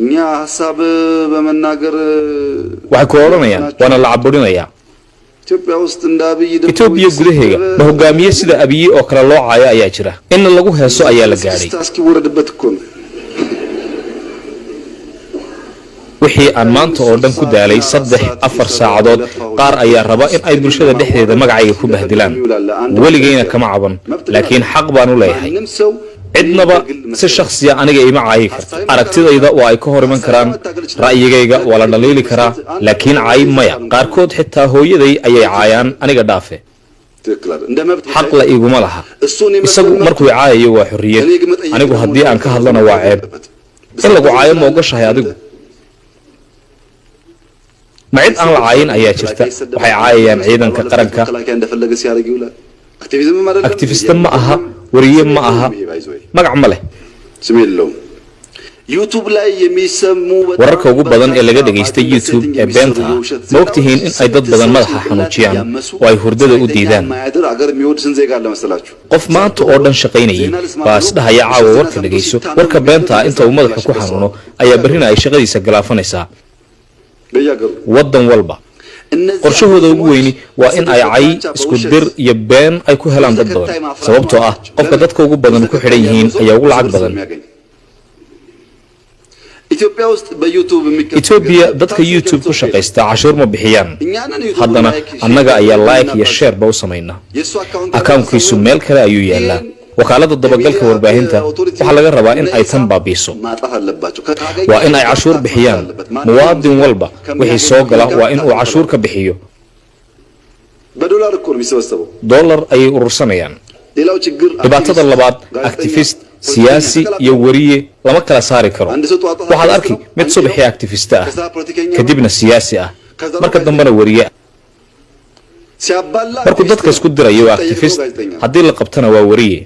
እኛ ሀሳብ በመናገር Waxay ku odhanayaan waana la caburinayaa. ኢትዮጵያ ውስጥ እንደ አብይ ደግሞ Etoobiya gudaheega ma hogaamiye sida Abiyi oo kale loo caayo ayaa jira? In lagu heeso ayaa la gaadhay. እስክስታ እስኪወረድበት እኮ ነው። Wixii aan maanta oo dhan ku daalay 3-4 saacadood, qaar ayaa raba in ay bulshada dhexdeeda magacayga ku bahdilaan. Weligayna kama caban, laakiin xaq baan u leeyahay. ማንም ሰው Cidnaba si shakhsiya aniga ima caayi karto. Aragtidayda waa ay ka hor iman karaan, ra'yigayga waa la dhaliili karaa, laakiin cay maya. Qaarkood xitaa hooyaday ayay caayaan, aniga dhaafe. ትክክል አይደል? እንደ መብት Xaq la iguma laha. እሱን Isagu markuu caayayo waa xorriyad, anigu haddii aan ka hadlana waa ceeb. In lagu caayo ma ogashahay adigu? Ma cid aan la caayin ayaa jirta? Waxay caayayaan ciidanka qaranka. መከላከያ እንደፈለገ ሲያደርግ ይውላል። አክቲቪዝም አይደለም፣ Activist ma aha, wariye ma aha, magac ma leh. ስም የለውም። ዩቱብ ላይ የሚሰሙ በጣም Wararka ugu badan ee laga dhagaystay YouTube ee beenta ah, ma ogtihiin in ay dad badan madaxa xanuujiyaan oo ay hurdada u diidaan? የማያድር አገር የሚወድ ስንት ዜጋ አለ መሰላችሁ? Qof maanta oo dhan shaqaynayay baa isdhahaya caawa warka dhegayso. Warka beenta ah inta uu madaxa ku xanuuno ayaa berrina ay shaqadiisa galaafanaysaa. በየሀገሩ Waddan walba እነዚህ qorshahooda ugu weyni waa in ay cay, isku dir iyo been ay ku helaan dad badan, sababtoo ah qofka dadka ugu badan ku xidhan yihiin ayaa ugu lacag badan. ኢትዮጵያ ውስጥ በዩቱብ የሚከፈል Etoobiya dadka YouTube ku shaqaysta cashuur ma bixiyaan. Haddana annaga ayaa like iyo share ba u samayna. የእሱ አካውንት Akawnkiisu meel kale ayuu yaallaa. Wakaaladda dabagalka warbaahinta waxaa laga rabaa in ay tan baabiiso. ማጣት አለባቸው። Waa in ay cashuur bixiyaan. Muwaadin walba wixii soo gala waa in uu cashuur ka bixiyo. በዶላር እኮ ነው የሚሰበሰበው። Dollar ayay urursanayaan. ሌላው ችግር Dhibaatada labaad, activist, siyaasi iyo weriye lama kala saari karo. Waxaad arki mid subaxii activist ah, kadibna siyaasi ah, marka dambena weriye ah. ሲያባላ Markuu dadka isku dirayo waa activist, haddii la qabtana waa weriye.